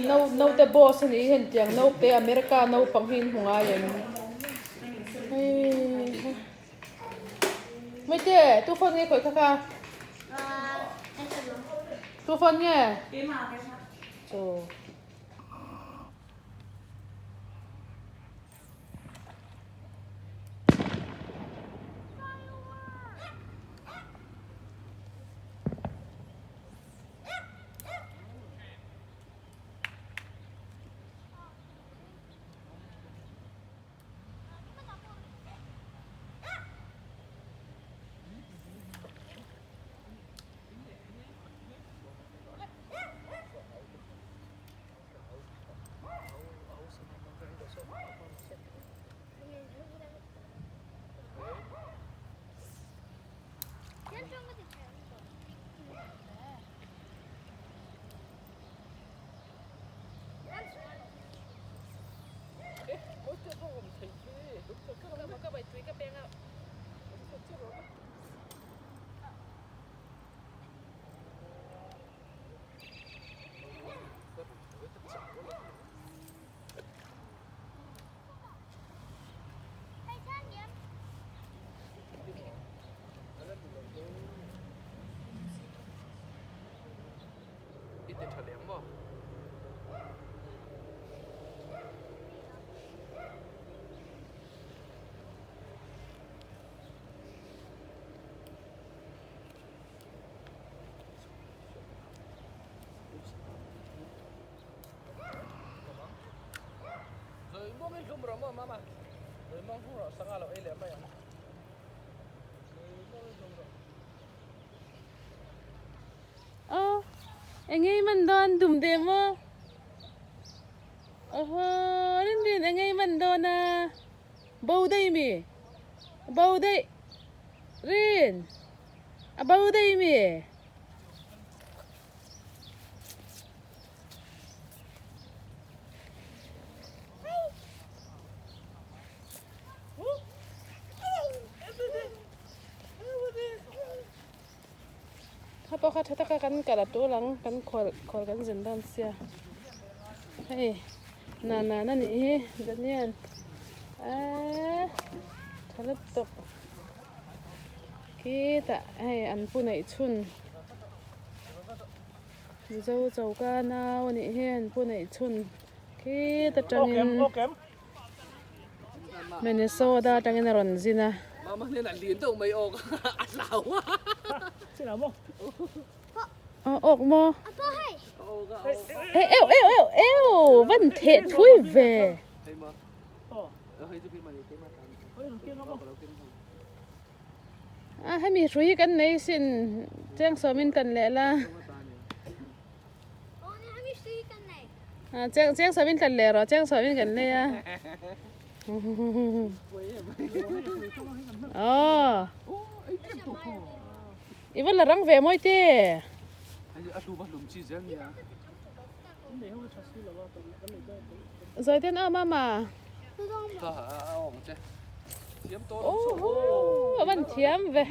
Naute boss a nih hi hetiang naute America naupang hi in hmu ngai em? Heiha. Mite, tu phone nge khawih kha kha? Tu phone nge? Chaw. I ti tha lem maw? Rồi muang in hlum rawh maw mama? Rồi muang hlum rawh sangha lo ei leh mai ang. Rồi muang in hlum rawh. Aw, engei man dawn dum deh maw? Awhaw, rin rin engei man dawn a? Bo daih mi? Bo daih. Rin, a bo daih mi? Kha pawh kha tha taka kan kal a tul ang kan khual khual kan zin dawn sia hei na na na nih hi Daniel eee tha lutuk khitah hei an pu neih chhun Mizo choka nau a nih hi an pu neih chhun khita tangin. Minnesota atangin a rawn zin a. Awk maw? Eu eu eu eu van theh thui ve. A hemi hrui kan nei sin cheng sawmin kan leh la. Cheng cheng sawmin tlan leh rawh cheng sawmin kan lei a. Aw. I va la rang ve mawi te. Zawi ten a mama. Oh, a van thiam ve.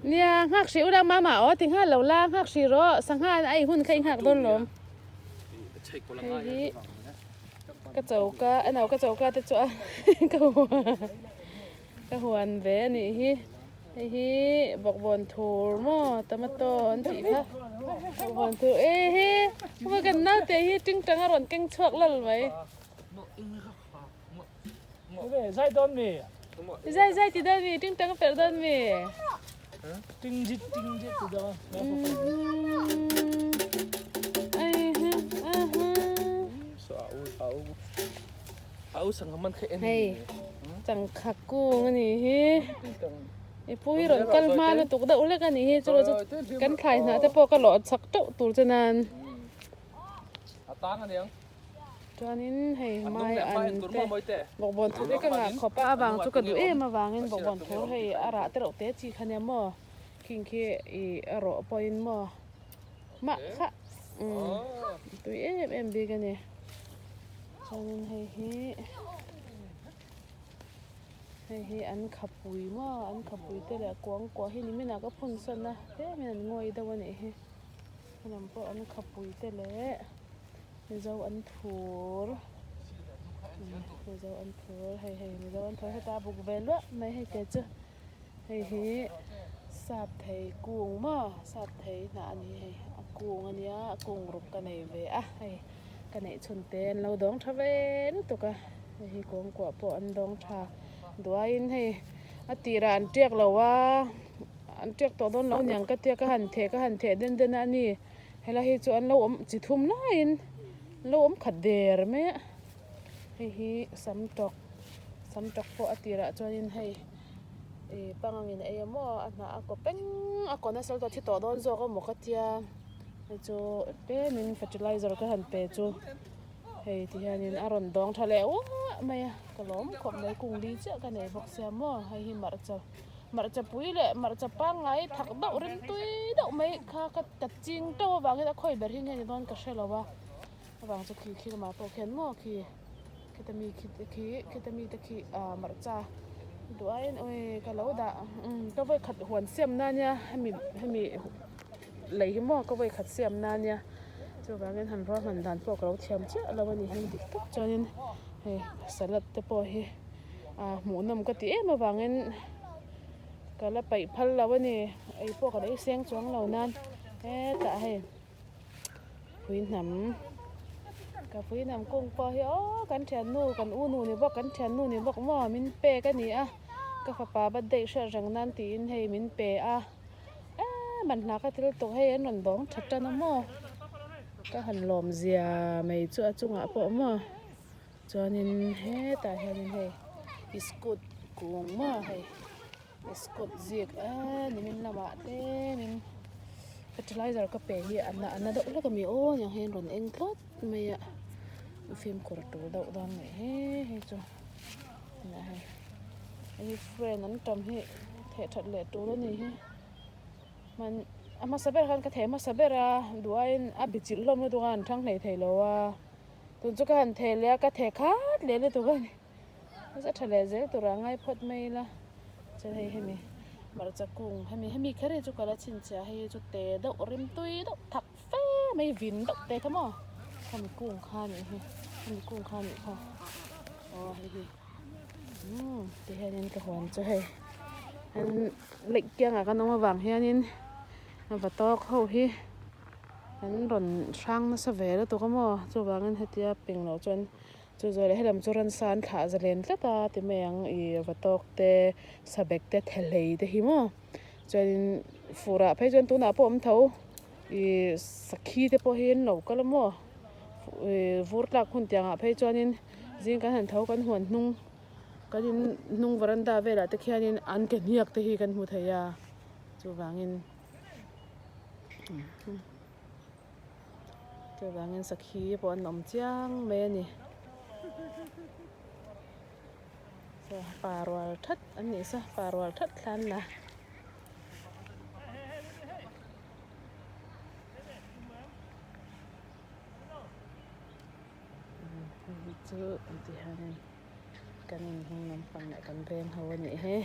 Nia, nghak hrih ula mama aw ti nghal lo la, nghak hrih rawh, sangha a ei hun kha i nghak dawn lawm. Hei hi ka choka, a no ka choka te chu a ka huan ka huan ve a nih hi. Hei hi bawkbawn thur maw tomato an tih kha bawkbawn thur e he kan naute hi tingtang a rawn keng chhuak lal mai. Zai dawn mi? Zai zai ti dawn mi? Ting tang per dawn mi? Ting jit ting jit ti dawn. So au au au sang man kha en. Hei changkha kung ani hi. I pu hi rawn kal hma lutuk deuh hlek ani hi chu chu kan thlai hnah te pawh ka lawh chak teuh tur che nan. A tang aniang. Chuanin hei mai an te bawkbawn thur hi ka ngah khawp a, avang chu ka duh em avangin bawkbawn thur hei a rah te reuh te chi kha nia maw khing khi ih a rawh pawhin maw mah kha umm tui em em bik a ni chuanin hei hi. Hei hi an khapui maw an khapui te leh kuang kuah hi nimin ah ka phun sawn a tlem in an ngawi deuh a nih hi helam pawh an khapui te leh mizo an thur mizo an thur hei hei mizo an thur heta a buk ve luah mai hei te chu hei hi sap thei kung maw sap thei hnah a ni hei a kung a nia a kung ruk ka nei ve a hei. Ka neih chhun te an lo dawng tha ve lutuk a, hei hi kawngkuah pawh an dawng tha duaiin hei a tirah an tiak lo a, an tiak tawh dawn lo niang ka tia ka han theh ka han theh den den a ni, helai hi chu an lo awm chi thum laiin an lo awm khat der mai a, hei hi sam tawk sam tawk pawh a tirah chuanin hei ih pangangin a ei a maw a hnah a kaw peng a kaw nasa lutuk a thi tawh dawn zawk a maw ka tia. Hei chu tlemin fertilizer ka han pe chu hei ti hianin a rawn dawng tha leh uah mai a ka lawm khawp mai kung li chiah ka nei bawk sia maw hei hi hmarcha hmarcha pui leh hmarcha pangngai thak deuh rim tui deuh mai kha ka ka ching teuh avangin a khawi ber hi nge ni dawn ka hre lo a avang chu khi khi lamah pawh khian maw khi khita mi khi te khi khita mi te khi ah hmarcha duh aiin awi ka lo dah umm ka vawikhat huan siam na nia hemi hemi. Lei hi maw ka vawi khat siam na nia chuvangin han ruahman dan pawh ka lo thiam chiah lo a ni hi dik tak chuanin hei salad te pawh hi ah hmuhnawm ka ti em avangin ka la paih phal lo a ni ei pawh ka la ei seng chuang lo nan hetah hei pui hnam ka pui hnam kung pawh hi aw kan thiannu kan u nu ni bawk kan thiannu ni bawk maw min pek a ni a ka fapa birthday hriat reng nan tiin hei min pe a. Eee manhla ka til tawh hei an rawn dawng tha tan a maw ka han lawm zia mai chu a chungah pawh maw chuanin hetah hianin hei iskut kung maw hei iskut zik eee nimin lamah tlemin fertilizer ka pe hi a na deuh hlek ami aw niang hian rawn eng tlat mai a fimkhur tur deuh dawn mai he hei chu hei friend an tam hi theh that leh tur a ni hi hman a hmasa ber khan ka theh hmasa ber a duh aiin a bi chilh hlawm lutuk a an thang hlei thei lo a tun chu ka han theh leh a ka theh khat leh lutuk a ni a tha leh zel tur ah ngai phawt mai ila chuan hei hemi hmarcha kung hemi hemi kher hi chu ka la chhinchhiah hei hi chu te deuh rim tui deuh thak fe mai vin deuh te kha maw hemi kung kha a nih hi hemi kung kha a nih kha aw hei hi umm ti hianin ka huan chu hei an lake kiangah kan awm avang hianin va tawk ho hi an rawn hrang nasa ve lutuk a maw chuvangin hetia ping loh chuan chu zawh leh helam chu ransa an thlah zalen tlat a ti mai ang ih va tawk te sabek te thelei te hi maw. Chuanin furah phei chuan tunah pawh awm tho ih sakhi te pawh hi an lo kal a maw ih vur tlak hun tiangah phei chuanin zing kan han tho kan huan hnung kan in hnung varanda velah te khianin an ke hniak te hi kan hmu thei a chuvangin chuvangin sakhi pawh an awm chiang mai a ni. Pa rual that an nih sa pa rual that thlan la. Hei hi chu ti hianin kan inhnung lampang leh kan veng ho a nih hi.